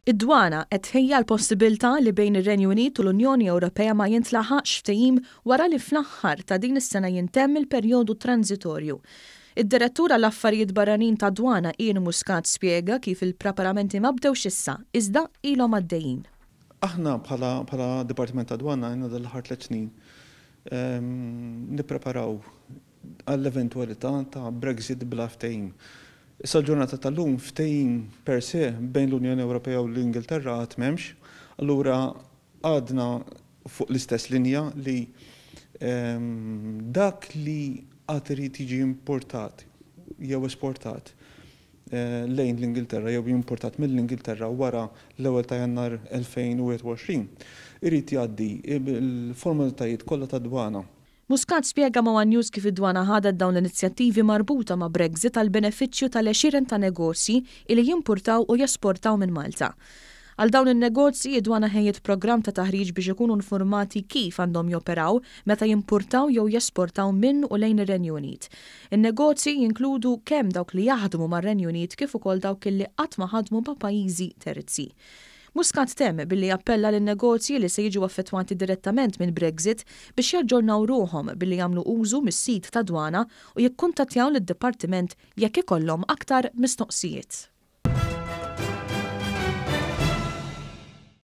Id-Dwana qed tħejji għall-possibilità li bejn ir-Renju Unit u l-Unjoni Ewropea ma jintlaħaqx ftehim wara li fl-aħħar ta' din is-sena jintemm il-perjodu tranżitorju. Id-Direttur għall-Affarijiet Barranin tad-Dwana Ian Muscat spjega kif il-preparamenti ma bdewx issa, iżda ilhom għaddejjin. Aħna bħala bħala Dipartiment tad-Dwana ilna dal-aħħar tlett snin nippreparaw għall-eventwalità ta' Brexit bla ftehim. Sal-ġurnata tal-lum ftehim per se bejn l-Unjoni Ewropea u l-Ingilterra għad m'hemmx, allura għadna fuq l-istess linja li dak li għad irid jiġi importat jew esportat lejn l-Ingilterra jew importat mill-Ingilterra wara l-ewwel ta' Jannar 2021 irid jgħaddi l-formalitajiet kollha tad-dwana. Muscat spjega ma' one News kif id-Dwana ħadet dawn l-inizjattivi marbuta ma' Brexit għall-benefiċċju tal-għexieren ta' negozji ili jimpurtaw u jesportaw minn Malta. Għal dawn in-negozji, id-Dwana ħejjiet programm ta' taħriġ biex ikunu nfurmati kif għandhom joperaw meta jimpurtaw jew jesportaw minn u lejn ir-Renju Unit. In-negozji jinkludu kemm dawk li jaħdmu mar-Renju Unit kif ukoll dawk illi qatt ma ħadmu ma' pajjiżi terzi. Muscat temm billi appella lin-negozji li se jiġu affettwati direttament minn Brexit biex jaġġornaw ruħhom billi jagħmlu użu mis-sit tad-Dwana u jikkuntattjaw lid-Dipartiment jekk ikollhom aktar mistoqsijiet.